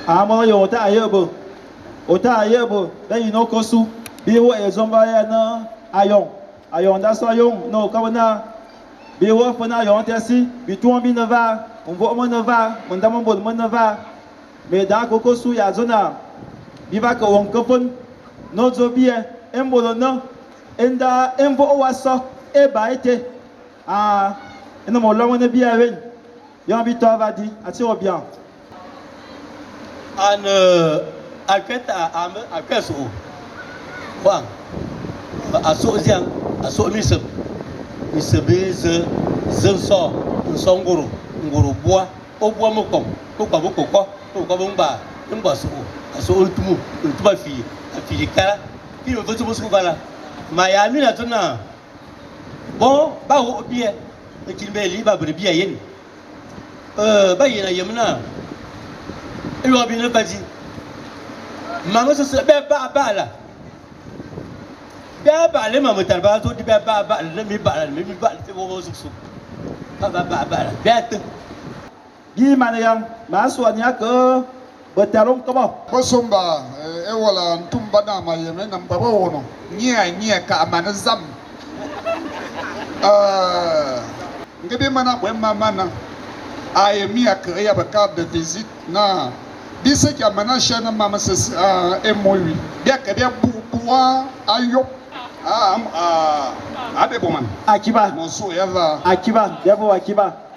A mo yo ta aye bo. O ta aye bo da ino kosu bi wo e zomba ya na ayong. Ayong da so ayong no ka na bi wo fo na ayong te si bi tuon bi ne va mvo mo ne va mo nda mo bol mo ne va me da ko kosu ya zona bi va ko won ko fon no zo bi e embolo no enda emvo wa so e ba ete ah ena mo lo mo ne bi awen yon bi to va di ati o bien. An a ame a so wang a so ziang a so mi se mi se be ze ze so nso ngoro ngoro bua o bua mo kom ko kwa bo ko ko ko bo ngba ngba so a so ntumu ntuma fi a fi kara fi mo to mo so bala ma ya mi na to na bon ba wo bie e kin be li ba bre bie yen ba yena yemna e yo bi ne ba di mama so be ba ba la be ba le mama tar ba to di be ba ba le mi ba la mi ba le wo wo su su ba ba ba ba la be te bi mana yang ma so nya ko betarong ko bo Bosomba e wala ntumba na ma yeme na mbaba wono nyia nyia ka amana zam. Ngebe mana bwe mama na aye mi akere ya ba carte de visite na bise ki amana shana mama se e moyi bia ke bia bu buwa ayo a a a be boman akiba mo so ya va akiba debo akiba.